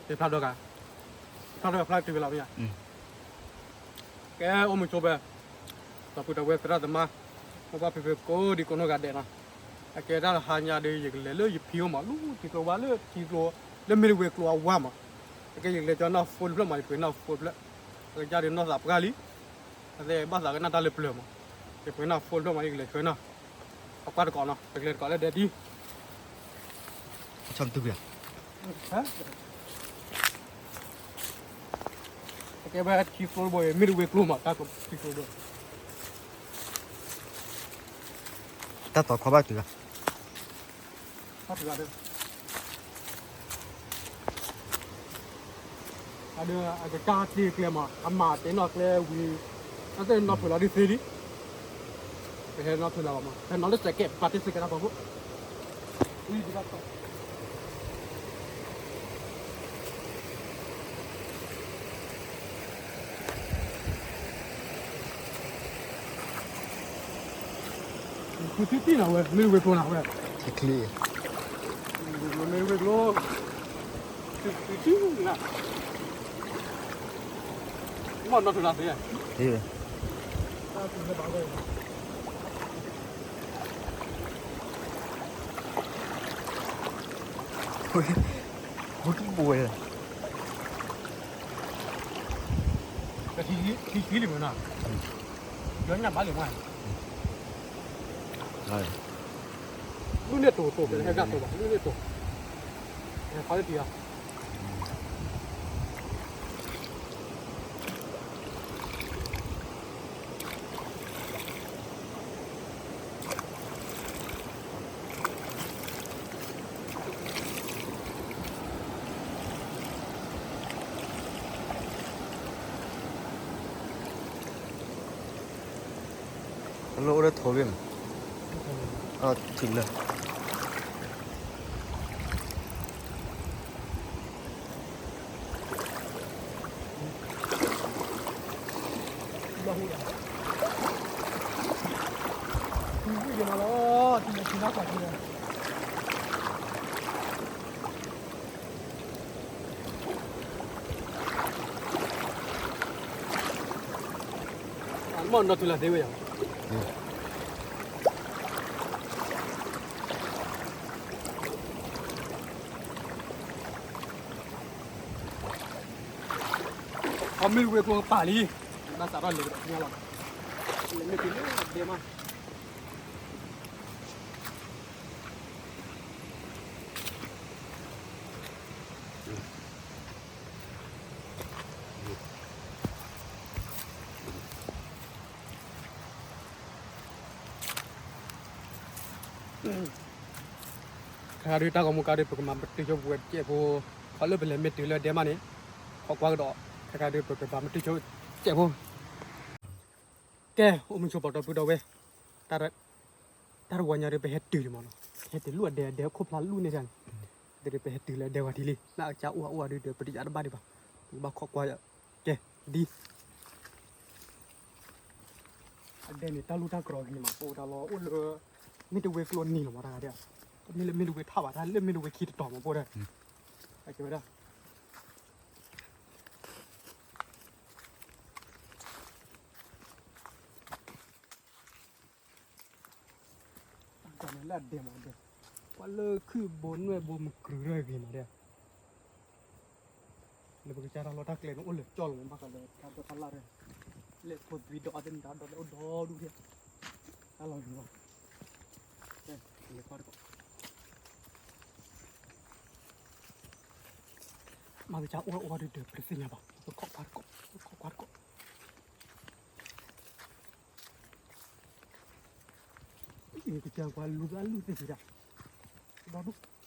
ဖျါဒီးဂၤ, ဖျါဒီးဂၤဖျါတုၤဝဲလီၤမ့ၢ်ဧါ. ကဲ အိၣ်မုာ်ဆိဘၢ, ဒီပုၢ်ဒီဝဲၢ်သရၣ်သမါ, မိၢ်ပၢ်ဖံဖုကိးဒံကိးနီၢ်ဂၤဒဲးနီၤ, အကဲတၢ်တဟါညါဒီး ယကလဲၤလၢယဖံအိၣ်မး လၢထံကျိဝါ လၢထံကျိ လၢမ့ၢ်တဝ့ၤကျိအဝါမး, အကဲယကလဲၤကၠီနီၢ်ဖိတဖျၢၣ်မး ယပှ့ၤနီၢ်ဖိတဖျၢၣ်, အကစၢ်ဒုးနီၢ်သးပှၢ်လံ, အသ့ဘၣ်သးကနၣ်တၢ်လၢပျၢၤမး, ယပှ့ၤနီၢ်ဖိတဖျၢၣ်မး ယကလဲၤဆှၢနီၢ်, အကွၢ်တကိးနီၤ ပကလဲၤတကိးလၢဒဲဒ် ကဲဝဲထံကျိတဘိ မ့ၢ်တဝ့ၤကျိမး တၢ်ကျိထံကျိဒီး တၢ်သီခီဘၣ်တုၤလီၤ, ဘၣ်တုၤလီၤဒီး အဒုး အကစၢ်တ့ကျဲမး အမၤတဲနီၢ်ကျဲဝံၤ, အသ့ၣ်နီၢ်ဖုးလီၤဒ်သ့လံ, ပဟဲနီၢ်ဖုးလီၤမး ဟဲနီၢ်လၢစဲးကဲး ပာ်တ့ၢ်စဲးကဲးတၢ်ဖီခိၣ်, ဝံၤဒ်ဘၣ်တီ ဃုထံၣ်တံၢ်နၤဝဲ မ့ၢ်ဝ့ၢ်ကျိနၤဝဲ, ချံ, မ့ၢ်ဝ့ၢ်ကျိ, ဃုထံၣ်တံၢ်နၤ, မ့ၢ်နီၢ်ထူလၢသ့, ဝဲ, ဝဲကဘိဝဲ ထံဆံလံမ့ၢ်နီၤ, ယညၣ်ဘၣ်လံမး, လူန့ၣ်တိၢ်တိၢ် ပဟဲဂၤတိၢ်ဘၣ် လူန့ၣ်တိၢ်, ဟဲဖးလၢတံၢ်ဧါ. လၢအိၣ်လၢထိးဘ့ၣ်မး, ထံၣ်လၢ မ့ၢ်နီၢ်ထူလၢသ့ဝဲယၤ, အမ့ၢ်ဝဲကျိပာ်လံ, ဘၣ်စးထီၣ်လဲၤကဒီးဆူညါလီၤ, လဲၤမ့ၢ်တုၤလၢဒဲမး ခဲခါဒုးတၢ်ဂီၤမူကါဒုး ပကမၤမ့ၢ်တုၤဆိပဝဲစဲးဖိ, ခီလၢပလဲၤမ့ၢ်တုၤလၢဒဲမးန့ၣ်, ခိးကွၢ်ကဒီး, ခဲခါဒုးပကမၤမ့ၢ်တုၤဆိစဲးဖိ, ကဲ အိၣ်မုာ်ဆိပီၢ်ဒီပုၢ်ဒီဝဲၢ်, တၢ်တဝီညါဒုး ပဟဲတုၤန့ၣ်မးနီၤ, ဟဲတုၤလၢအဒဲ အဒဲခိၣ်ဖျါလူၢ်န့ၣ်ဒၣ်န့ၣ်, ဒုးပဟဲတုၤလၢအဒဲဝဲထံလံ, လၢအကစၢ်အိၣ်အအိၣ်အဒုးဒီး ပတယါတဘၣ်ဒံးဘၣ်, ပကဘၣ်ခိးကွၢ်, ကဲ, ဒ် အဒဲန့ၣ် တၢ်လူၢ်တၢ်ကြီဂ့ၤမး ပအိၣ်တၢ်လီၤအိၣ်လၢ မ့ၢ်တဝ့ၤကျိနံၤလီၤမးတၢ်ဂၤဒဲး, တမ့ၢ်လၢမ့ၢ်တဝ့ၤထၣ်ဘၣ် တၢ်လၢမ့ၢ်တဝ့ၤခံတတီၤမး ပအိၣ်ဒဲး, အကဲဝဲဒၣ် ကွၢ်န့ၣ်လၢအဒဲမးဒဲး, ကွၢ်လၢခုၣ်ဘိနွဲၣ်ဘိမုၢ်ကြုၤရၢၢ်ဂ့ၤမးဒဲး, လၢပကစၢ်တၢ်လီၢ်တၢ်ကျဲန့ၣ် အိၣ်လၢာ်ကၠီလီၤမး ဘၣ်ဃးလၢတၢ်ဒိးတၢ်လၢ်ဒဲး, လဲၤဖိသွံဒီးအသ့ၣ်န့ၣ် တၢ်ဒိးလဲၤအိၣ်ဒီဒူၣ်ဒဲး, တၢ်လီၤယိၤလီၤ, လဲၤကွၢ်တကိး မ့ၢ်ကစၢ်အိၣ်အိၣ်ဒုးဒီး ပတသ့ၣ်ညါဘၣ်, ပခိးကွၢ်တကိး, ပခိးကွၢ်တကိး, မ့ၢ်ကစၢ်ပှၤလူၤသးလူၤသ့ၣ်သ့ၣ်ဒၣ်, ဒီဒူၣ်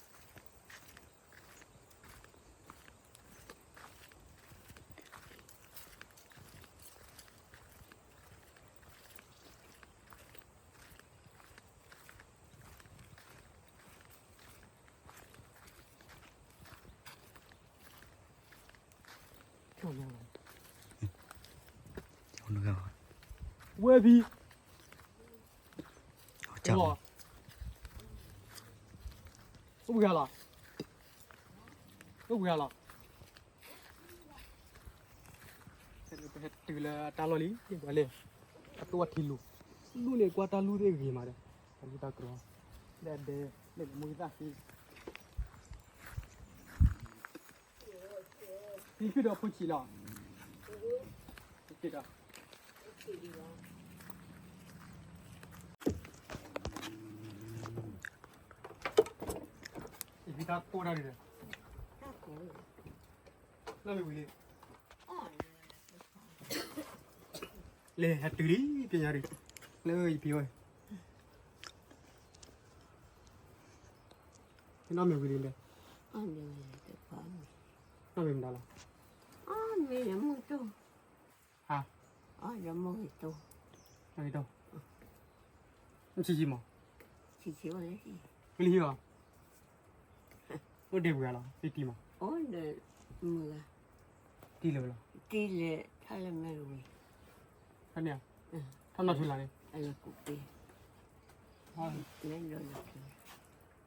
ဝဲဖံ, အိၣ်ဘှံးဂၤလီၤ, အိၣ်ဘှံးဂၤလီၤ, ဟဲတုၤလၢတၢ်လီၢ်လံ, ပှၤလဲၤ, အတိၢ်အထံလူၤ, လူၤန့ၣ်ကွၢ်တၢ်လူၤသ့ၣ်ဂ့ၤမးဒီး, တၢ်လူၤတၢ်ကြီ, ဒီးဒဲ, လၢမိၢ်သၣ်သ့, သံဖုဒီးဖိဆံးလီၤ, သံဖုဒီး ယဖံတၢ်ကိၢ်တၢ်ဒုးဒီး, နီၢ်မ့ၢ်ဝံၤလံ, လဲၤဟဲတုၤလံ ပညါဒုး, လၢယဖံဝဲ, နီၢ်မ့ၢ်ဝံၤလံလဲၣ်, နီၢ်မ့ၢ်မတၤလီၤ, ဟါ, မ့ၢ်ဆံးဆံးမး, ဝံၤလံဟံၣ်အီၤ, အိၣ်ဒဲးဝံၤလီၤ ပတံၤမး, တံၤလၢာ်လီၤ, ထီၣ်နီၢ်ထူလၢ်န့ၣ်, ဟဲကီးမ့ၢ်ကီး ဟ့ၣ်အိၣ်နီၢ်မုၢ်ကျိၤတ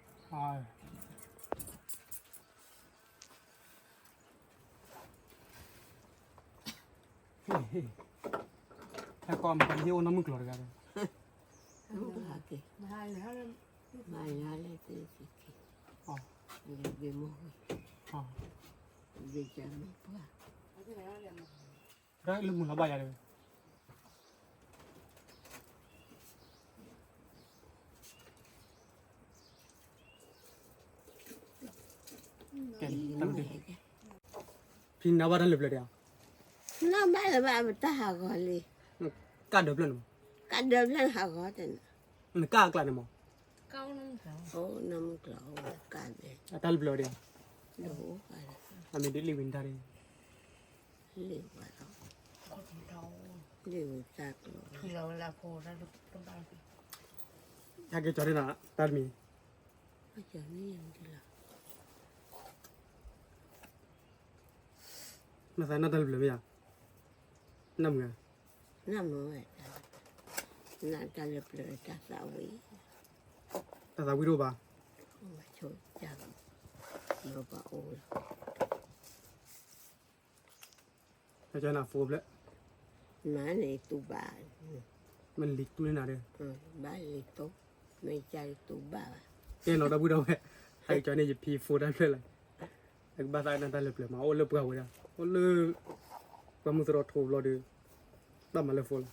ဂၤဒီး, မၤလၢ, မၤလၢလၢတၢ်, လၢမုၢ်လီၤဘၣ်ယၤဒီး, ဖံနၢ်ဘၣ်တၢ်လၢပျၢၤဒံးဧါ, နၢ်ဘၣ်လၢၤဘၣ် ပတၢ်ဟးဂီၤလံ, ကၢ်ဒၢးဖျၢၣ်န့ၣ်မး, ကၢ်ဒၢးဖျၢၣ်န့ၣ်ဟးဂီၤတန့ၣ်, နကၢ်အကျါန့ၣ်မး, အိၣ်နီၢ်မုၢ်ကျိၤအိၣ်ဝဲကၢ်ဒဲး, အတၢ်လၢပျၢၤဒံးဧါ, အမ့ၢ်ဒ်လံာ်ဝံၤနတၢ်ဒံး, လံာ်ဝဲလီၤ, လံာ်ဝံၤတၢ်ကျိၤ, ဟဲက့ၤကၠီၤန့ၢ်နၤတၢ်တမံၤ, နသးနၢ်တၢ်လၢပျၢၤမ့ၢ်ဧါ, နၢ်မုာ်ဧါ, နၢ်မုာ်ဝဲ, နၢ်တၢ်လၢပျၢၤတၢ်သးဝံၣ်, တၢ်သးဝံၣ်တအိၣ်ဘၣ်, အိၣ်ဘၣ်ဆိကမိၣ်, နဖျၢၣ်, မၤန့ၣ်တူၢ်ဘၣ်, မ့ၢ်လံၤတူၢ်န့ၢ်နၤဒီး, ဘၣ်လံၤတူၢ်, မ့ၢ်ကၢ်လံၤတူၢ်ဘၣ်ဘၣ်, ကဲနီၤ ဒီပုၢ်ဒီဝဲၢ်, ဟဲကၠီၤန့ၢ်ယဖံဖိတၢ်ဖျၢၣ်လီၤ, အကဘၣ်သးနၢ်တၢ်လၢပျၢၤမး အိၣ်လၢပှၢ်ဝဲဒၣ်, အိၣ်လၢ ပှၢ်မုၢ်သရီထိဘျီဒီး, ဘၣ်မၤလၢဖိလီၤ.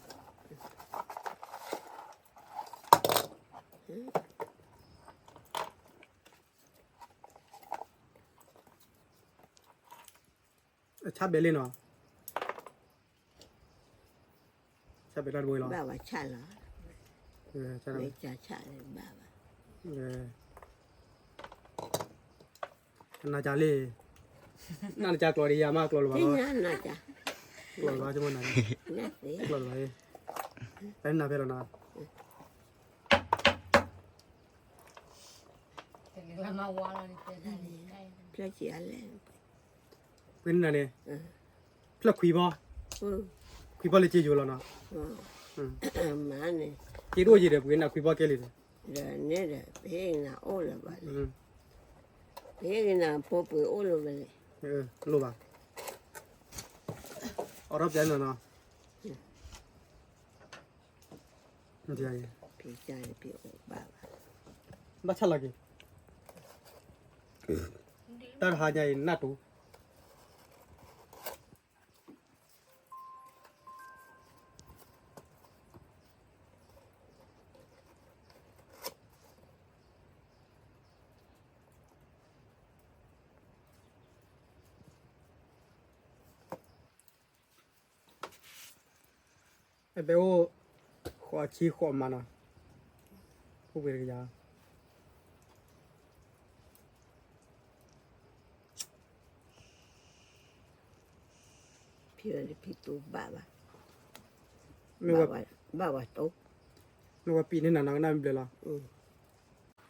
အဆၣ်ဘဲလံနီၤ, ဆၣ်ဘဲတၢ်တဘိလီၤ, ဘၣ်ဝဲဆၣ်လီၤ, မ့ၢ်ဆၣ်ဆၣ်လၢဘၣ်ဘၣ်, နၤကၢ်လံ, နၤနကၢ်ကျိးဒံးယၤမး ကျိးလၢၤဘၣ်လီၤ, ကျိးလၢၤဘၣ်, ကျိးလၢၤဘၣ်, တၢ်နၢ်ဖဲလီၤနီၤ, ဖျၢၣ်ကံအလဲၣ်, ပှ့ၤန့ၢ်နၤန့ၣ်, ဖျၢၣ်ခွံဘီ, ခွံဘီလၢက့ယိၤလီၤနီၤ, က့တအိၣ်ယံၤဒီး ပှ့ၤနၤခွံဘီကဲလံဒီး, န့ၣ်ဒီး ပဟ့ၣ်က့ၤနၤအိၣ်လၢၤဘၣ်, ပဟ့ၣ်က့ၤနၤဖိပှ့ၤအိၣ်လၢၤဘၣ်, လိၣ်ဘၣ်, အိးထီၣ်ပျဲနီၤနီၤ ဘၣ်ဆၣ်လီၤက့ၤ, တၢ်တဟါညါအံၤနၢ်တူ, အဘဲအိၣ်, ဃိးဆံဃိးမးနီၤ, အိၣ်ဝဲတကယၤ ဖံဖံတူဘၣ်ဘၣ်, မ့ၢ်ဝဲ, ဘၣ်ဝဲတိ, မ့ၢ်ဝဲပံၤန့ၣ်နၤနီၤ ကနၣ်မ့ၢ်ဘျဲးလီၤ,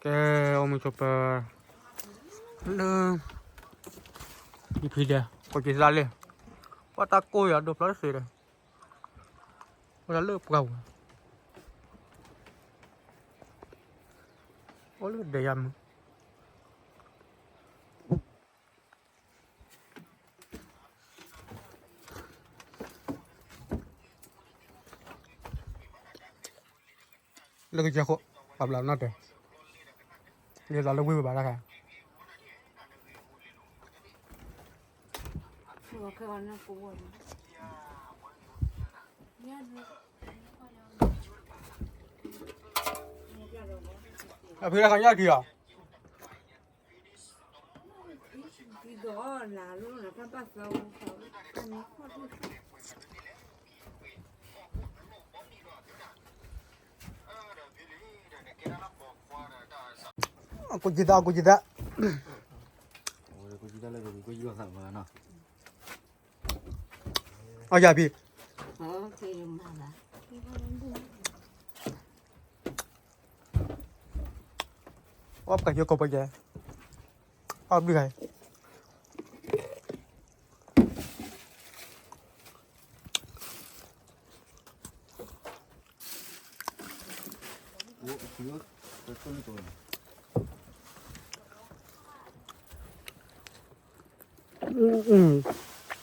ကဲ, အိၣ်မုာ်ဆိးပၢၤ, လၢ, ယဖံဒဲး ကိးက့ၤသးလံ, ပှၤတၢ်ကိၢ်ယၤဒိးဖျါတသ့ဒီး, ဝဲဒၣ်လၢပှၢ်ပူၤ, အိၣ်လၢဒဲးယၤမုၢ် ကဲ, လၢကစၢၢ်ခိၣ် ပှၤဘျးနီၣ်တၢၤ, ဒ်သိးလၢဝ့ၢ်ဝဲဘၣ်တၢ်ခါ, အဖံလၢခါညါက့ၤအီၤ အကူၣ်ကံသး အကူၣ်ကံသး, အယၤဖံ, အီၣ်ပကယိကိးပကဲ, အီၣ်ဘျုးဂၤ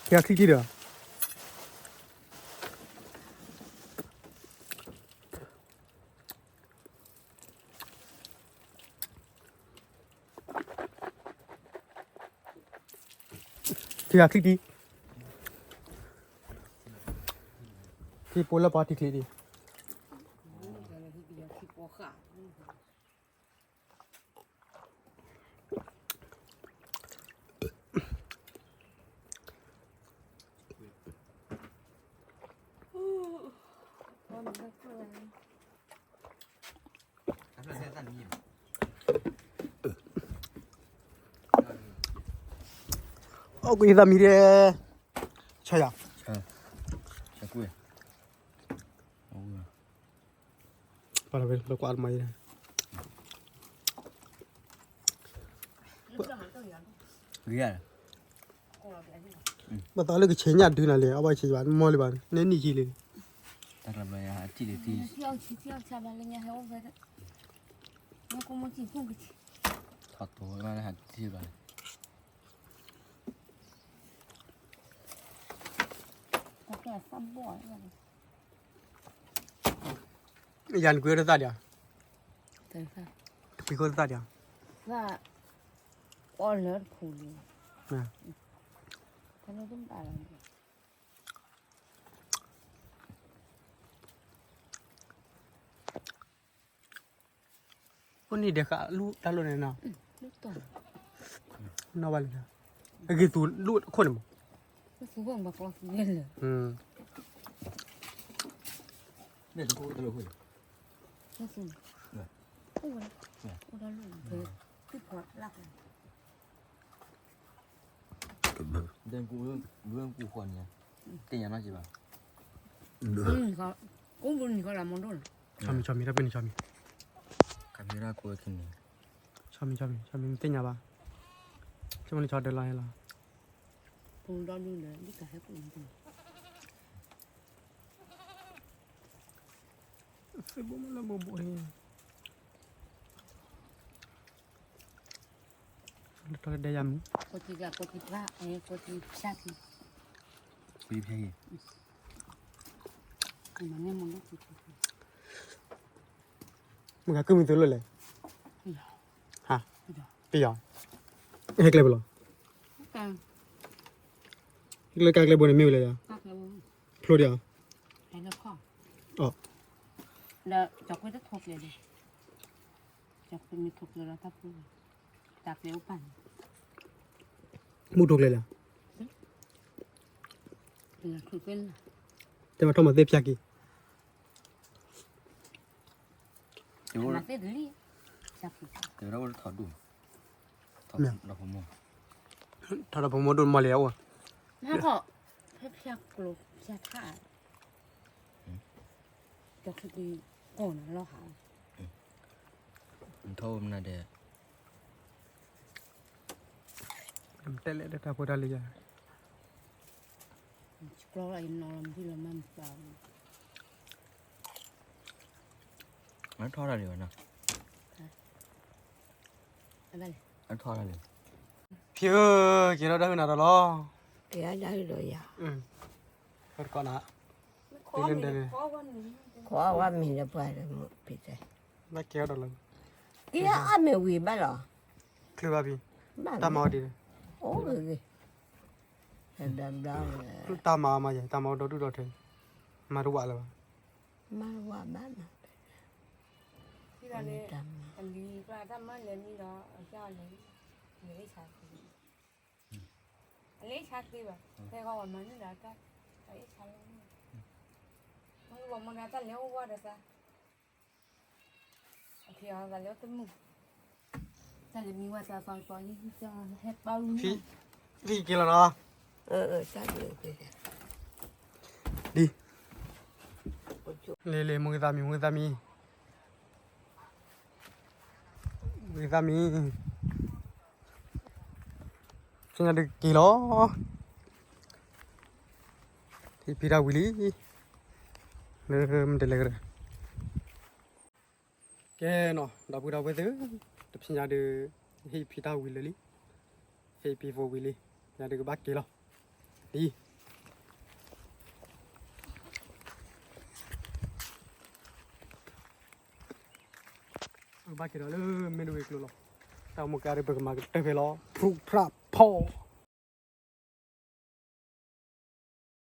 ယၤချံတံၢ်ဒီး, ထံဂၤချံတံၢ်, ထံဖိလၢပှၤထံချံတံၢ်, အိၣ်ကွံာ်သးမံၤဒဲး, ဆါယၤ, ပှၤလၢကွၢ်တမၤအံၤ, ပသးလၢကဆဲးညၣ်ဒုးနၤလဲၣ်, အဝဲဆဲးဘၣ် မီၢ်လံဘၣ် နဲနံၣ်ယံာ်လံ, တၢ်လီၤဘျီယဟးထံၣ်လံ, ထီၣ်တိၤမးလၢဟးထံၣ်ဘၣ်, ယၤနကွံာ်အိၣ်တသၣ်ဒံးဧါ, ကွံာ်အိၣ်တသၣ်ဒံးဧါ, သၣ်, အီၣ်လၢတခူလံ, အိၣ်န့ၣ်ဒီးဃးလူတၢ်လိၣ်န့ၣ်နီၤ, နီၢ်ဘၣ်လံ, အဂ့ၤသူလူအခိၣ်န့ၣ်မး, သ့ၣ်ညါနီၢ်က့ဘၣ်, ဆီမံၤဆီမံၤ တၢ်ပ့န့ၣ်ဆီမံၤ, ဆီမံၤ, ဆီမံၤ သ့ၣ်ညါဘၣ်, ဆိကမိၣ်န့ၣ်ဆီဒၢလီၤဟဲလီၤ, သ့ၣ်ဘိမးလၢဘိဘိအံၤ လၢထီၣ်ကဒဲယါမုၢ်, မုၢ်ဂၤကုၢ်မုၢ်သုးလိၣ်လဲၣ်, ဟါ, ပယီၤ, ဟဲကျဲဘၣ်လီၤ, ဟဲကျဲကါကျဲဘိန့ၣ်မ့ၢ်ဝဲလဲၣ်ယါ, ဖျိဒံးဧါ, အီၣ်, မုၢ်ထိၣ်ကျဲလဲၣ်, တဲမးထီၣ်မၤသ့ၣ်ဖျါက့ၤ, ထီၣ်ဒီးဖိမိၢ်ဒိၣ်မၤလၢအအိၣ်, ထီၣ်မနုၤဒဲး, တဲလဲၣ်တၢ်ဖိတၢ်လံၤယါ, ထီၣ်တၢ်လံၤဘၣ်နီၤ, ဖံဧၢ, က့ၤထီၣ်ဒၣ်ဝဲနၤဒီးလီၤ, က့ၤထီၣ်ဒၣ်ဝဲဒီးယၤ, တကီးနၤ, ကိးဝဲမ့ၢ်ဒီးပှၤဒီးမ့ၢ်ဖံတဲ ဘၣ်ကဲအီၤဒီးလီၤ, အါမ့ၢ်ဝံၤဘၣ်လီၤ, ချုးဘၣ်ဖံ, တၢ်မၤအီၤဒ်, အိၣ်ဂ့ၤဂ့ၤ, တၢ်မၤအီၤမၤယဲၢ် တၢ်မၤအီၤဒီဒူၣ်ဒီထၢ, မၤတဝးလၢၤဘၣ်, မၤတဝးဘၣ်နီၤ, တၢ်မၤလဲၤမံဒီး, အလဲၤဆါသ့ဘၣ်, ဖဲဂီၤဝဲမၤန့ၢ်ဒီးတၢ်, အလဲၤဆါလီၤ, မၤမၤတၢ်လဲၤအိၣ်ဝဲဒီးသး, အလဲၤအိၣ်တမုာ်, တၢ်လဲၤမံဝဲသးသီသီ, ဟဲပာ်ဝံၤ, ဖံက့ၤလီၤနီၤ, ဒ်, လဲၤလဲၤ မိၢ်ဂ့ၤသးမံ မိၢ်ဂ့ၤသးမံ, မိၢ်ဂ့ၤသးမံ, ကညးဒုးက့ၤလီၤ, ဟ့ၣ်ဖံတၢ်ဝံၤလံ, လၢမတလဲကရၢ, ကဲနီၤ ဒီပုၢ်ဒီဝဲၢ်သ့ၣ်, တဖံညါဒုး, ဟ့ၣ်ဖံတၢ်ဝံၤလၢာ်လံ, ဟ့ၣ်ဖံဖိဝံၤလံ, ညါဒုးကဘၣ်က့ၤလီၤ, ဒ် ပကဘၣ်က့ၤဒီးလၢမ့ၢ်တဝ့ၤကျိၤလီၤ, တၢ်အိၣ်မူကါဒုး ပကမၤကတၢၢ်ဖဲလီၤ, ဖြူဖြၣ်ဖီ